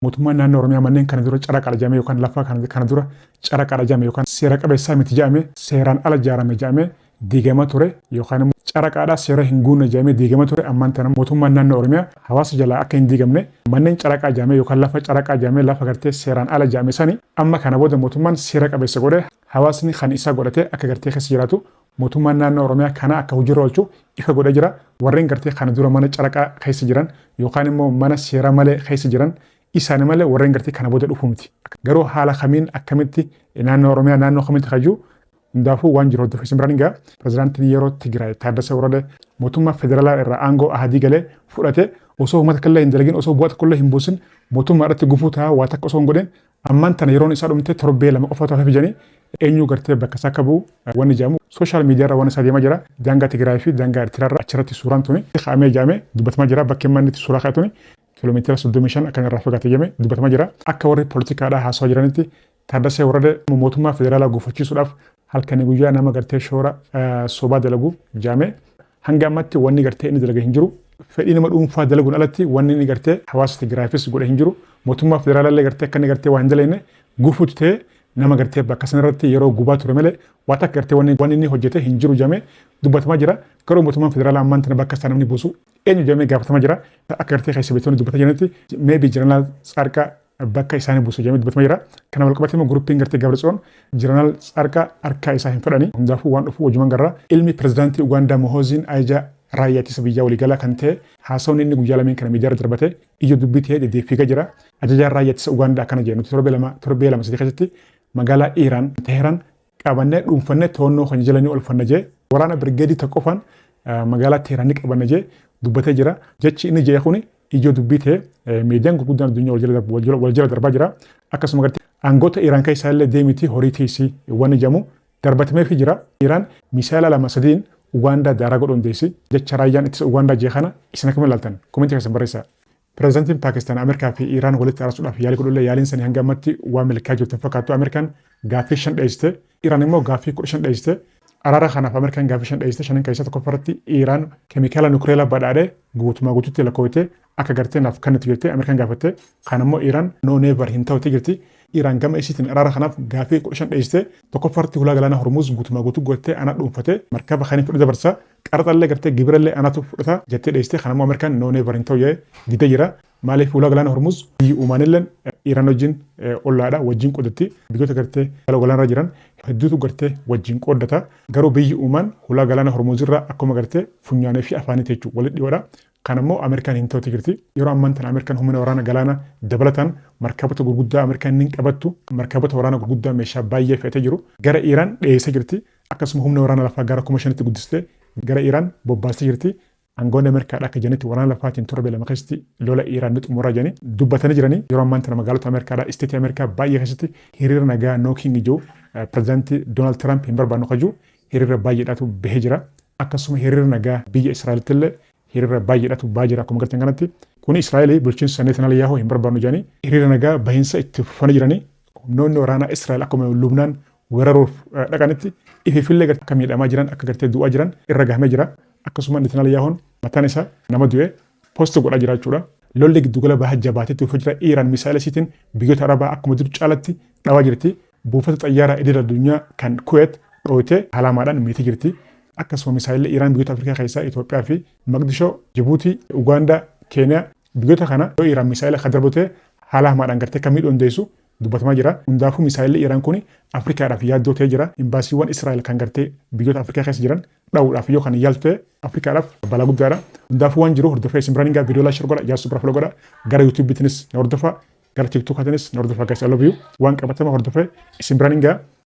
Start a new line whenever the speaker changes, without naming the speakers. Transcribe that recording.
Mootummaan naannoo Oromiyaa manneen kana dura caraqaadha jedhame yookaan lafa kana dura caraqaadha jedhame yookaan seera qabeessaa miti jedhame, seeraan ala ijaarame jedhame diigama ture, yookaan immoo caraqaadha, seera hin guunne jedhamee diigama ture. Ammaan tana mootummaan naannoo Oromiyaa hawaasa jalaa akka hin diigamne, manneen caraqaa jedhame yookaan lafa caraqaa jedhame, lafa gartee seeraan ala jedhame sani, amma kana booda mootummaan seera qabeessa godhe, hawaasni kan isaa godhatee akka gartee keessa jiraatu, mootummaan naannoo Oromiyaa kana akka hojiirra oolchu ifa godhee jira. Warreen gartee kana dura mana caraqaa keessa jiran yookaan immoo mana seera malee keessa jiran isaani malee, warreen gartee kana booda dhufu miti. Garuu haala kamiin, akkamitti, naannoo Oromiyaa naannoo kamitti kajuu, hundaafuu waan jiru hordofee isin biraan ga'a. Pirezidaantiin yeroo Tigraay Taaddasee Warradee mootummaa federaalaa irraa aangoo ahadii galee fudhate, osoo uummata kallee hin dalagin, osoo bu'aa tokkollee hin buusin, mootummaa irratti gufuu ta'a waa takka osoo hin godhin, ammaan tana yeroon isaa dhumte, torbee 2 qofatu hafe jedhanii, eenyu gartee bakka isaa akka bu'u wanni jedhamu social media irra waan isaa deemaa jira. Daangaa Tigraay fi daangaa Eertiraa irra achirratti suuraan tuni kaa'amee jedhamee dubbatamaa jira. Bakki manni itti suuraa kaa'e tuni kiiloomeetira 35 akkan irraa fagaate jedhamee dubbatamaa jira. Akka warri poolitikaadhaa haasawaa jiranitti, Taaddasee Warradee mootummaa federaalaa gufachiisuudhaaf halkanii guyyaa nama gartee shoora sobaa dalagu jedhamee, hanga ammatti wanni gartee inni dalage hin jiru. Fedhii nama dhuunfaa dalaguun alatti wanni inni gartee hawaasa Tigraayifis godhe hin jiru. Mootummaa federaalaa illee gartee akka inni gartee waa hin dalagne gufuutu ta'ee, nama gartee bakka sanarratti yeroo gubaa ture malee, waa takka gartee wanni inni hojjete hin jiru jedhamee dubbatamaa jira. Garuu mootummaan federaalaa ammaan tana bakka isaa namni buusu eenyu jedhamee gaafatamaa jira. Akka gartee keessa beektonni dubbataa jiranitti, maybe Jeneraal Tsaarqaa bakka isaanii buusu jedhamee dubbatamaa jira. Kana wal qabatee immoo groupiin gartee Gabratsoon Jeneraal Tsaarqaa harkaa isaa hin fedhani. Hundaafuu waan dhufu wajuman garraa. Ilmi pirezidaantii Ugaandaa Mohooziin ajajaa raayyaa ittisa biyyaa waliigalaa kan ta'e, haasawni inni guyyaa lameen kana miidiyaa irra darbate ijoo dubbii ta'ee deddeebi'aa jira. Ajajaan raayyaa ittisa Ugaandaa akkana jedhe: "Nuti torbee 2 3 keessatti magaalaa Iiraan Teheraan qabannee dhuunfannee to'annoo kan jala ni olfanna" jee. Waraana birgeedii tokko qofaan magaalaa Teheraan ni qabanna jee dubbatee jira. Jechi inni jee kuni ijoo dubbii ta'e, miidiyaan gurguddaan addunyaa wal jala darbaa jira. Akkasuma gartee aangoota Iiraan keessaa illee deemiti horii tiisii wanni jedhamu darbatameefii jira. Iiraan misaayila lama sadiin Ugaandaa daaraa godhuu dandeessi. Jecha raayyaan ittisa Ugaandaa jee kana isin akkamiin ilaaltan? Commentii keessan barreessaa. Pireezidaantiin Paakistaan Ameerikaa fi Iiraan walitti araarsuudhaaf yaalii godhullee, yaaliin sanii hanga ammatti waan milkaa'aa jirtu hin fakkaattu. Ameerikaan gaaffii shan dhiyeessite, Iiraan immoo gaaffii 15 dhiyeessite. Araara kanaaf Ameerikaan gaaffii shan dhiyeessite. Shanan keessaa tokkoffaarratti Iiraan keemikaala nukleeraa badhaadhee guutumaa guututti lakkoofte akka gartee naaf kennitu jettee Ameerikaan gaafatte. Kan immoo Iiraan no, never, hin ta'utti jirti. Iiraan gama isiitiin araara kanaaf gaaffii 15 dhiyeessite. Tokkoffaarratti hulaa galaana Hormuz guutumaa guutuu gottee ana dhuunfate, markaba kan fudhate dabarsa, qaraxallee gartee gibirallee anatu fudhata jettee dhiyeessite. Kan immoo Ameerikaan no, never, hin ta'u jedhee didee jira. Maaliif? Hulaa galaana Hormuz biyyi Uumaanilleen Iiraan wajjin ollaadha, wajjin qoodatti. Biyyoota gartee galaanarra jiran hedduutu gartee wajjin qooddata. Garuu biyyi Uumaan hulaa galaana Hormuz irraa akkuma gartee funyaanii fi afaaniiti jechuudha, walitti dhiyoodha. Kan immoo Ameerikaan hin ta'utti jirti. Yeroo ammaan tana Ameerikaan humna waraana galaana dabalataan markabota gurguddaa Ameerikaan ni qabattu, markabota waraana gurguddaa meeshaa baay'ee fe'atee jiru gara Iiraan dhiyeessee jirti. Akkasuma humna waraana lafaa gara 5000tti guddistee gara Iiraan bobbaastee jirti. Aangoonni Ameerikaadha akka jedhanitti, waraana lafaatiin torbee 2 keessatti lola Iiraan ni xumuraa jedhanii dubbatanii jiranii. Yeroo ammaan tana magaalota Ameerikaadha, isteetii Ameerikaa baay'ee keessatti hiriira nagaa no king jiru, pirezidaantii Doonaald Tiraamp hin barbaannu kajuu, hiriira baay'eedhaatu bahee jira. Akkasuma hiriira nagaa biyya Israa'elitti illee hiriira baay'eedhaatu bahaa jira akkuma gartan kanatti. Kuni Israa'el bulchiinsa Netanyaahuu hin barbaannu jedhanii hiriira nagaa bahiinsa itti fufanii jiranii. Humnoonni waraanaa Israa'el akkuma Lubnaan weeraruuf dhaqanitti ifiifillee akka miidhamaa jiran, akka gartee du'aa jiran irra gahamee jira. Akkasuma Netanyahuun mataan isaa nama du'e post godhaa jira jechuudha. Lolli giddugala bahaa jabaateetti dhufee jira. Iiraan misaa'ila isiitiin biyyoota Arabaa akkuma jiru caalatti dhawaa jirti. Buufata xayyaaraa idil addunyaa kan Kuweet dhooytee halaamaadhaan miitee jirti. Akkasuma misaa'illi Iiraan biyyoota Afrikaa keessaa Itoophiyaa fi Maqdishoo, Jibuutii, Ugaandaa, Keeniyaa, biyyoota kana yoo Iiraan misaa'ila kan darbate haala hamaadhaan gartee kan miidhuu dandeessu dubbatamaa jira. Hundaafuu misaa'illi Iiraan kun Afrikaadhaaf yaaddoo ta'ee jira. Imbaasiiwwan Israa'el kan gartee biyyoota Afrikaa keessa jiran dha'uudhaaf yoo kan yaaltu ta'e, Afrikaadhaaf balaa guddaadha. Hundaafuu waan jiru hordofee isin biraan hin. Viidiyoo like, share godha, jaarsu bira follow godha. Gara YouTubeiitinis na hordofaa, gara TikTokaatinis na hordofaa. Guys, I love you. Waan qabatama hordofee isin biraan hin ga'a.